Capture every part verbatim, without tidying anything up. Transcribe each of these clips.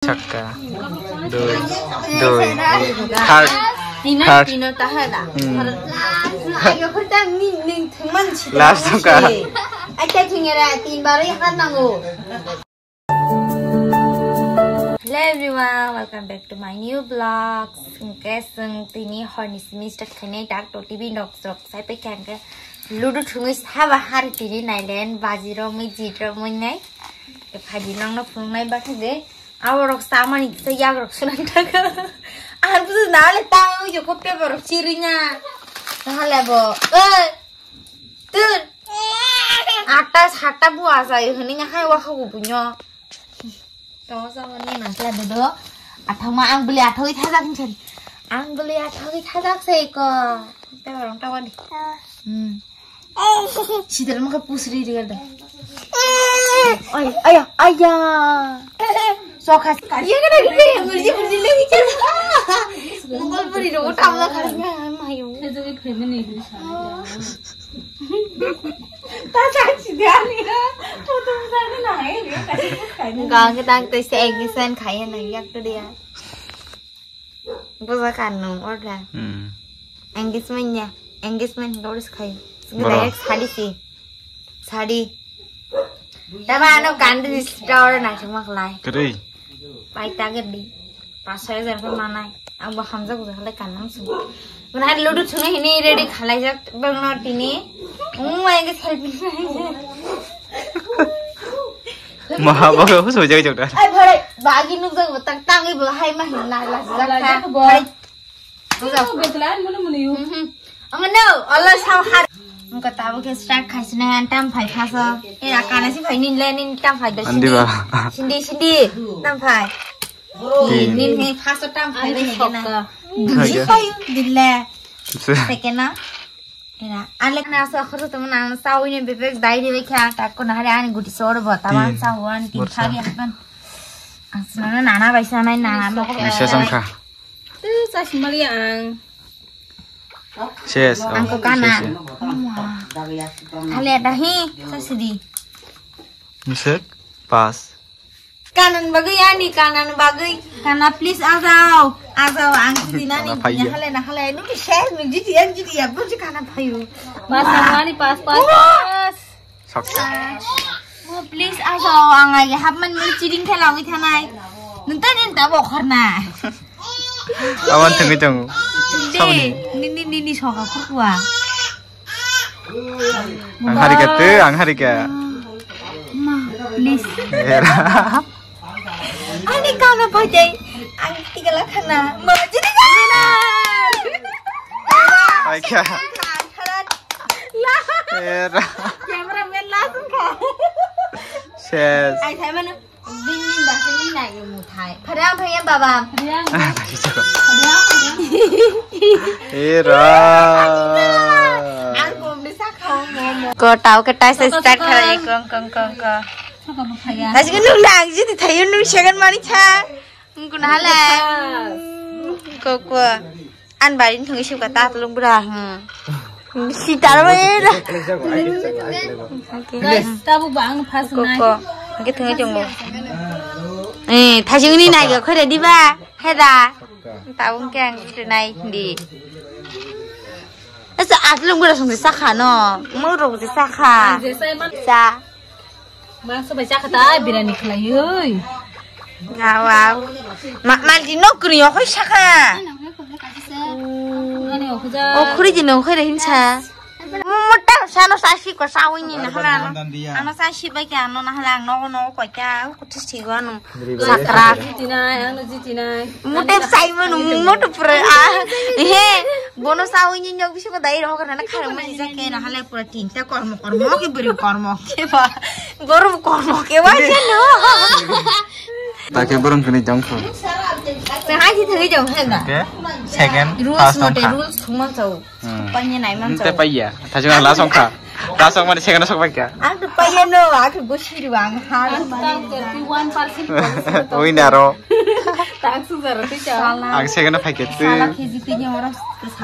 Sakka. Dui. Dui. Third. Tino, third. Tino taha da. Hmm. Last tongkha. Acha thingera tin bar ya kan nango. Hello everyone, welcome back to my new vlogs. Hwnkhe chwng tini horni simi start khainai dak to T V nok sok sai pe khe hwnkhe ludu thungwi saba hari tini nailen baji romwi jit romwi nai. Phaidi nongno phunuknai bakhe je aborok samani kisa yagrok sunan thaka. Ar buju nale tang yo ko paper rok chirina. Nahale bo. Oi. Tun. Atta satta bua jai hini nahai wa khagu bunyo. Tong sama ni masla dodo. Athang ma ang beli athoi thajak ni chari. Ang beli athoi thajak se ko. Te barong tawa ni. Hmm. Sidar maka pusri riga da. Ay, aya, aya. Sokas. Iya kan ada dia yang berji berji lagi kan. Mongol beri dong tamu lah kan mayu. Gang kita kita se engagement kaya na yak tu dia. Buja kan nung order. Hmm. Engagement ya, engagement gabris khai. Sini boro. Direct sari si. Sari. Tama ano kandi di sita order na cuma kelai. Keri. Pai tager di. Pas saya jar pun mana? Ang baham jak udah kelai kanam sih. Mana hari ludu cuma ini ready kelai jak bang no tini. Umma engage helping. Maha baga hus hojai jokta. Ai bhai, bagi nuk jak tang tang ibu hai mah na la jak ta. Bhai. Bujo. Betlan mulu mulu yu. Mhm. Ang no, Allah sao har. Ang kata bo ke start khaisne an tam phai khaso. E akana si phai nin le nin tam phai do. Andi ba. Sindi sindi tam phai. Tin. Nin he khaso tam phai do. Andi ne na. Sokka. Duji phai dile. Se. Second na. Era, ale na so khoro to na sawi ne bebek dai de kha ta ko na hare ani guti sor bo ta ban. Tin. Sa wan tin. Borsa. Khari akan. Asna na nana bai sa nai nana mo ko. Bisa sangkha. Tu sa simali ang. Ses. Ang ko kana. Ses, ses. Hale da hi sa sidi. Misek pas. Kanan bagwi ani kanan bagwi. Kana please ajao. Ajao ang sidi nani. Kana phaiya. Nahale nahale nung ses nung jiti ang jiti ya buji kana phayu. Pas ani pas pas pas. Sok. Oh please ajao ang ai hapman muli chiding khela wi thanai. Nung ta din ta bo khorna. Awan thangwi tongo. Saboni. Nini nini soka khurkua. Ang harika te, ang harika. Ma, please. Era. Ani kana pojai. Ang tigala khana. Ma, jini jani na. Paikha. Era. Cameraman langsung kha. Ses. Ai, thai mana? Bini bahasa ni nai muthai. Phariang phariang baba. Era. Ang kom de sakha mo mo. Ko tau ke tai se start khara ye kong kong kong ko. Nasi ke nung nang ji di thayu nung second mani cha. Nung kun hala. Ko ko. An bai thung isu ka ta tlung bra. Hmm. Sitar ba era. Tabuk ba ang first nai. Ko ko. Ke thung isu mo. Eh, thajing ni nai ga khore di ba. Heda. Tabuk ke ang tu nai di. Asa atlung bra sung sakha no. Mo ro sakha. Sa. Mangsa bai chakha ta birani khlai oi. Wow. Ma malti nok kri o khoi sakha. Ani okhuja. O khuri di nok khoi re hinsa. Mota sano sasi ko sawi ni na hala. Ano sasi bai ka ano na hala no no ko ka ko tisi go ano. Sakra. Jitinai ang no jitinai. Mute sai manu, mute pura, ah, he, bono sawi ni nyok bisingo dai rohok rana kharang mani jake na hale pura tinta kormo, kormo ke beri kormo ke ba, gorom kormo ke ba jeno. Ta ke borong kini jong phu. Sa haji thagi jong henda. Oke. Second, rules first mote, songkha. Rules thuma chau. Hmm. Panya nai man chau. Te paya. Thajung la songkha. La song mani second song paya. Ang tu paya no, aku go siru ang ha. One percent. Oi naro. Tak sujaro tei chao. Sala. Ang second o phaikhe twi. Sala K G tini oro.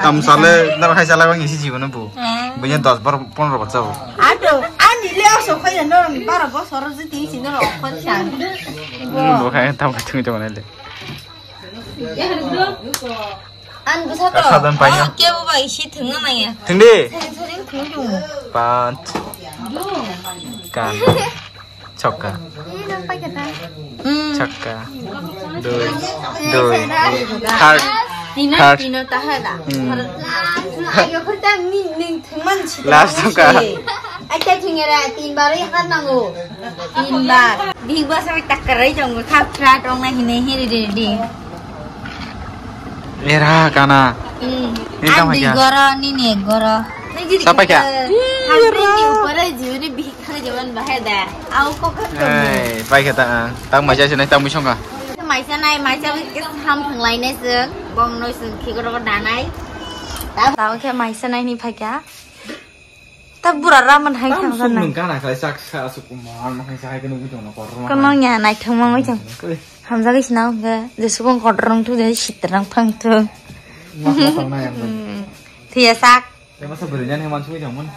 Tam sale, nang hai sala bang isi jibono bu. Eh. Bunya dos bar pondro bachao. Ato, ani le oso khoya no, baro bosor jiti isi no, khon sa. Hmm, bo khai tam ka thung to le. An bwsa to. Ka sadon paino. Kebo ba isi thwngna nangya. Thwngdi. Sari sari thwng thwng. Panch. Kan. Chokka. Hmm. Chokka. Dui. Dui. Heart. Tino, heart. Tino taha da. Hmm. Ayo khurta ni ning thwngman si. Last chokka. Aita thwngera tin bar ya kan nango. Tin bar. Big boss oi takkarai jong kha flat ong na hine hiri de de. Era kana. Hmm. Ini tamo ya? Goro nini goro. Sampai kya? Husband ni upar jibini bihik khale jawan bahai da. Au kok kok. Hey, pai kata. Tang maisa sinai tang misong ka. Maisa nai maisa bihik ham phanglai nai sung. Bong noi sung khigoro danai. Tao khe maisa nai ni phai kya. Ta bura ramen hai. Tam thang suk nang. Nung kana khlai sak sa suk mo an hai sa hai kunu bujong na kor. Kono nya nai thang mang oi chang. Hamjagwi sina hwnkhe, jesukung kotor wng thung, je sitrang phang thung. Mas mas tang nai ang bai. Hmm. Thuya sak. Tei masa bwrwi nani man sugwi tongmani.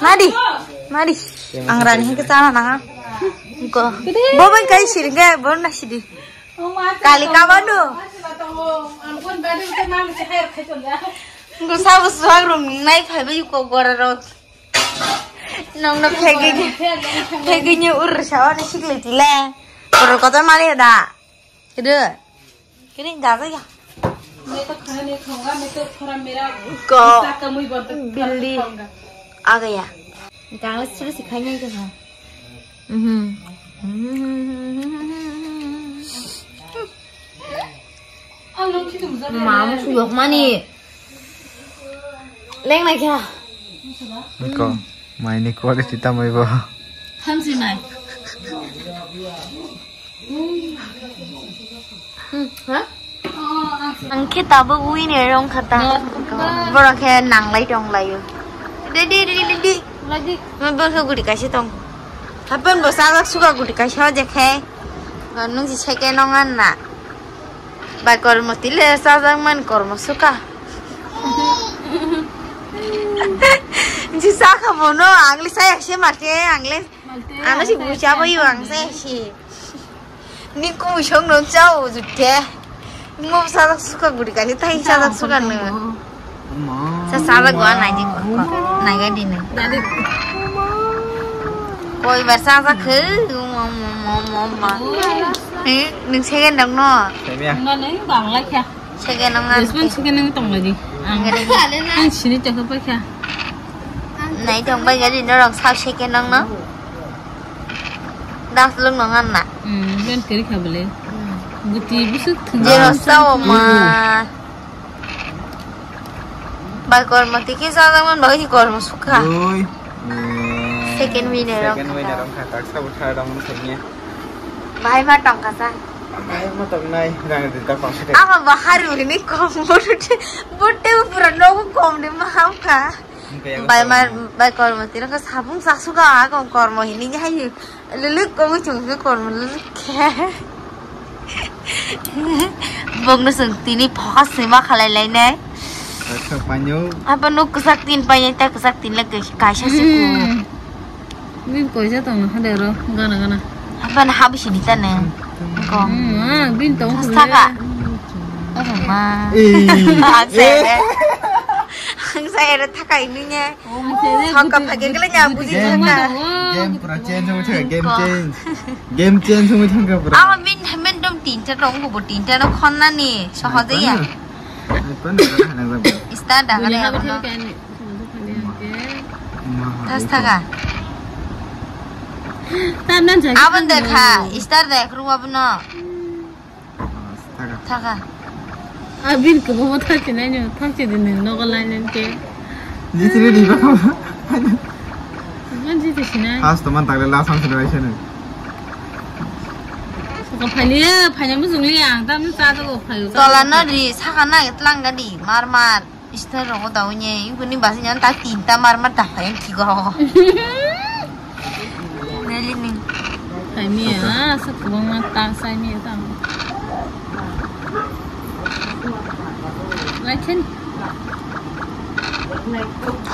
Nadi, nadi. Ang rani hwnkhe chana nanga. Ko. Bo bai kai siring khe, bo na sidi. Kali kabano. Ang kon bade uta mang se hai khai tonda. Ko sabo suag rung nai phai bai ko gora rok. Nongno phegini, phegini ur sawa ni sikle tile. Oro kota mali da. Kede. Kini jaga ya. Ko. Bildi. Aga ya. Kang suru sikhanya itu ha. Mhm. Mamu suyok mani. Leng naikha. Ko, maini quality tamoi bo. Hamsi nai. Hmm, ha? Ang khe tabuk winner wng kha ta. Borok khe nanglai tong laio. Ready, ready, ready. Ready. Mo bo khe guri kaisa tong. Happen bo sajak suka guri kaisa je khe. Nung si second wng anna. Bai kormo tile sajak man kormo suka. Ji saka bono angli saya se mate angli. Ano si bucha boyu ang saya si. Ni ku song non chao jute. Ngo sajak suka guri kani tai sajak suka no. Sa sajak gua nai di ko. Nai ga di ne. Koi bar sajak khe. Nung second dong no. Nani bang lai kha. Second nang nang. Second nang tong lagi. Ang sini cakap apa kha? Nai tong bai gari norok sa second nang no. Das lung nang anna. Hmm, ben kiri kha bele. Guti busuk thung. Jero sao ma. Bai kormo tiki sa nang man bai kormo sukha. Second winner. Second winner rong kha tak sa butha rong thengye. Bahai ma tongka sa. Bahai ma tongnai, rang di ta pangsa de. Ama bahar uri ni kom bote, bote pura nogo kom de ma ham kha. Bai ma, bai kormo tino kha sabung sa suga a kom kormo hini ni hayu. Lulu kom chung ke kormo lulu khe. Bong no sung tini phoka sima khalai lai nai. Kaisa panyo. Apa nuk kesak tin panyo ta kesak tin lagi kaisa suku. Bin koisa tong hade ro gana gana. Apa na habi sini ta ne? Ko. Hmm, ah, bin tong. Sastaka. Oh ma. Eh. Ang saya ada, ang saya ada thakai ini nya. Saka phage kele nya buji thaka. Game pura change wngwi thangkha, game change. Game change wngwi thangkha pura. Ama bin, bin dom tinta tong bo tinta no khonna ni sohode ya. Ai pan na. Start da kare. Tas thaga. Abon dekha, star dek ruwa bono. Thaga. Abin ko bo thak chinai no, thak chi din no ko line ke. Jisri di ba. Bukan sih di sini. Has teman tak lelah sang sudah sini. Ko phaliya, phaliya mujung liya, tam cha to ko phalu. Tola no ri, saka na tlang ga di, mar mar. Star rogo daw nye, ibuni basi nyan ta tinta mar mar ta phai ki go. Neli ni. Saimia, asa kwbangma ta saimia tamo. Lachen.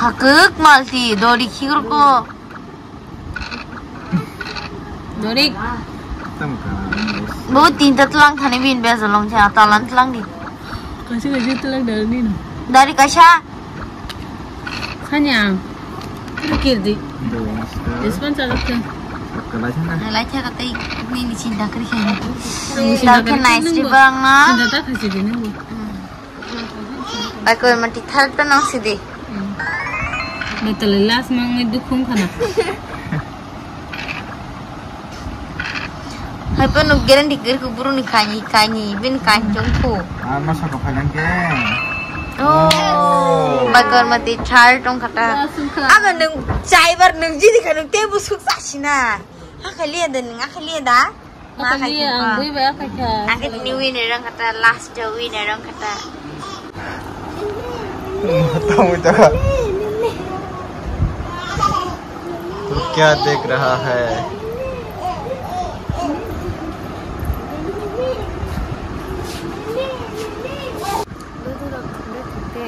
Hakuk malti dori khigrok. Dori. Tam ka. Bo tinta tlang thani bin be zalong cha talan tlang di. Kaisa kaisa tlang dari ni. Dari kaisa. Sanya. Kiri di. Respond chalak ke. Lai cha katai ni ni chinta kri khe. Ang chinta kri nai sri bang na. Chinta ta khasi de ni. Bai koi mati thar ta nang sidi. Betul las mang ni dukhung khana. Hai pa nuk guarantee kir ku buru ni kani kani bin kan jong ku. Ah, masa ko phalang ke. Oh, bakar mati thar tong kata. Ama nung chai bar nung jidi kanu te bu suk sasina. Ha khali ada nung ha khali ada. Ma khali ang bui ba kha. Ang ni winner rang kata last winner rang kata. Tamu jaga. तू क्या देख रहा है? Dudurok thwngde thwngde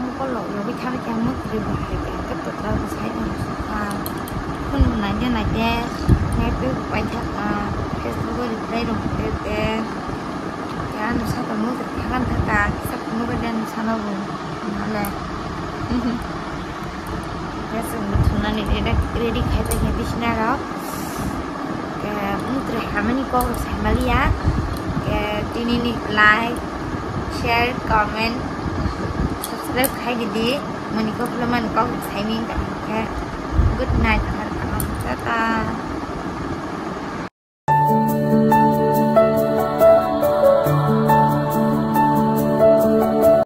mokol rok yogwi thangwi khe mwkhwrwi bo hai khe khe twkra bo sai tong sukha. Phone bo naide naide naipe bo paithakha. Facebook o reply rok hwnkhe khe ano sakha mwkhwrwi thakan thaka kisa phunukgwi de ano sana bo hwnale. Khe chwng bo thwngnani ready, ready khai paikha bisina rok. Khe mwkhwrwi hamani kok rok sai maliya. Khe tini ni like, share, comment, subscribe khai di di. Mani kok lo man kok sai mi khe good night har kaham tata.